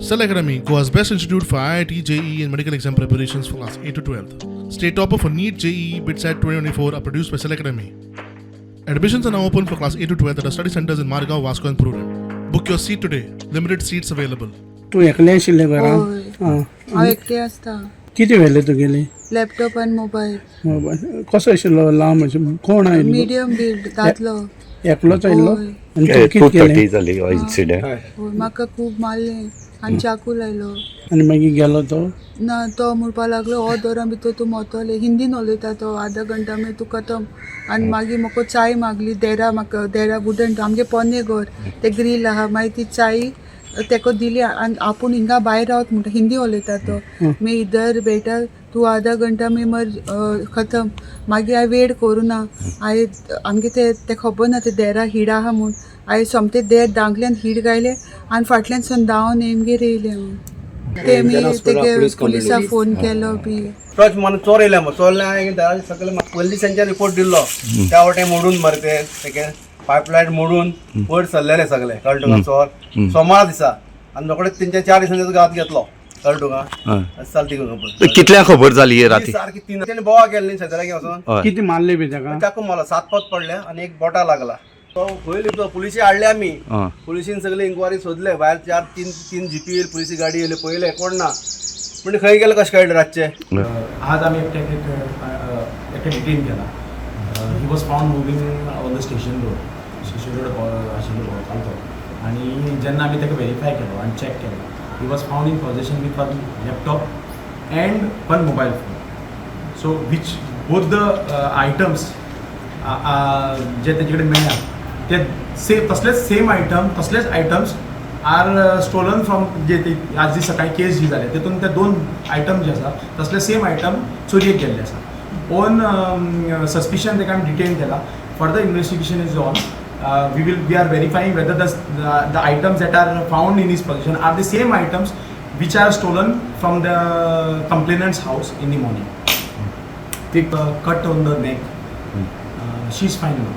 Cell Academy, Goa's best institute for IIT, JEE, and medical exam preparations for class 8 to 12. State topper for NEET, JEE, BITSAT 2024 are produced by Cell Academy. Admissions are now open for class 8 to 12 at our study centers in Margao, Vasco, and Prudent. Book your seat today. Limited seats available. तूं एकलें आशिल्लें घरा? हय. आं. हांव एकटें आसता. कितें व्हेलें तुगेलें? लॅपटॉप आनी मोबायल. मोबायल. कसो आशिल्लो? लांब आशिल्लो? कोण आयिल्लो? मिडियम बिल्ड दादलो. एकलोच आयिल्लो? हय. आनी तूं टू कितें थर्टी केलें? जाली हो इन्सिडेंट. हय, म्हाका खूब मारलें आनी चाकू लायलो. आनी मागीर गेलो तो? ना, तो म्हणपा लागलो, हो दौरान भितर तूं मोतोलें. हिंदीन उलयता तो. आधा घंटा मागीर तूं खतम. आनी मागीर म्हाका चाय मागली देरा. म्हाका देरा गुडन, आमगे पोन्नें घर, ते ग्रील आहा. मागीर ती चाय तेका दिली आनी आपूण हिंगा भायर रावत म्हणटा. हिंदी उलयता तो. मैं इधर बेटा, तूं आधा घंटा में मर खतम. मागीर हांवें वेट करूं ना. हांवें आमगे ते ते खबर ना ते देरा हीड आहा म्हूण. हांवें सोमतें देर दागल्यान हीड गायलें आनी फाटल्यान सून धांवन हेमगेर येयलें हांव. ते मी तेगे पुलिसाक फोन केलो बी. टच मारून चोर येयले मग चोरले. हांवें दारार सगळे पयलीं दिसांच्यान रिपोर्ट दिल्लो. त्या वटेन मोडून मरे ते तेके पायपलायन मोडून वयर सरलेले सगळे. कळ्ळें तुका? चोर सोमार दिसा आनी रोखडेच तेंच्या 4 दिसांनी तेजो घात घेतलो. कळ्ळें तुका? अशें चलता खबर. कितल्यांक खबर जाली हे राती? सारकी 3. तेणी बोवा केली न्ही शेजाऱ्याक वचोन. हय. कितें मारलें बी ताका? चाकू मारलो, 7 पद पडले आनी एक बोटा लागला. तो खंय लिपलो? पुलिशी हाडले आमी. आं. पुलिशीन सगळे इन्क्वायरी सोदले भायर. चार तीन तीन जिपी येयली, पुलिसी गाडी येयली, पळयले, कोण ना. म्हणजे खंय गेले कशें कळ्ळें रातचें? आज आमी एकट्याक एक एकट्या डिटेन केला. He was found moving on the station road. Station road आशिल्लो भोंवतालो तो. आनी जेन्ना आमी ताका वेरीफाय केलो आनी चॅक केलो, he was found in possession with one laptop and one mobile phone, so which both the items जे तेजे कडेन मेळ्ळा ते सेम तसलेच सेम आयटम, तसलेच आयटम्स आर स्टोलन फ्रॉम जे ते आज जी सकाळी केस जी जाले तेतून ते दोन आयटम जे आसा तसले सेम आयटम चोरयेक गेल्ले आसा. ओन सस्पिशन ताका आमी डिटेन केला. Further investigation is on. We are verifying whether the items that are found in his possession are the same items which are stolen from the complainant's house in the morning. Cut on the neck. She is fine now.